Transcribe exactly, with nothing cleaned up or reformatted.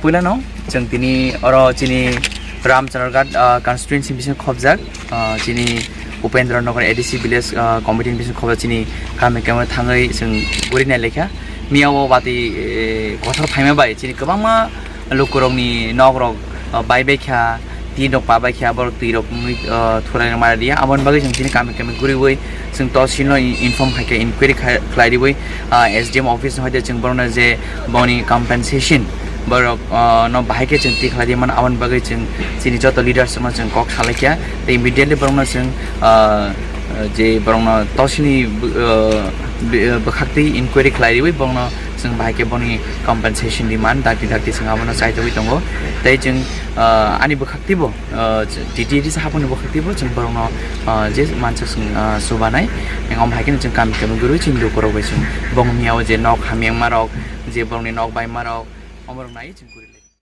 Puilano chwng tini oro chini Ramchandraghat, ah, constituency bising khobjak, ah, chini Upendra Nagar A D C village, ah, committee ni bising khobjak chini kami kami thangwi chwng guri nai lekha. Miya o bati, eh, kothor phaima bai chini kwbangma lukurokni nokrok, ah, bai bai kha, twi rok pa bai kha, borok twi rok mui, ah, thurai mara dia. Aboni bagwi chwng chini kami kami guriwi chwng tosilno in-, inform hai khe inquiry khai-, khlai riwi, ah, S D M office no hai de chwng borokno je boni compensation borok, ah, no bahai khe chwng tikhlai di man, aboni bagwi chwng chini joto leaders no chwng kok salai kha. Tei immediately borokno chwng, ah, je borokno tosilni, ah, bi-, ah, bwkhaktwi inquiry khlai riwi borokno chwng bahai khe boni compensation di man dakti dakti chwng abono chaitogwi tongo. Tei chwng, ah, ani bwkhaktwibo, ah, T T A D C haponi bwkhaktwibo chwng borokno, ah, je manchak chwng, ah, chubanai. Eng om hai kheno chwng kami kami gurwi chini lukurok bai chwng bongni o je nok hamyangmarok, je borokni nok baimarok, omorok nai chwng guri lai.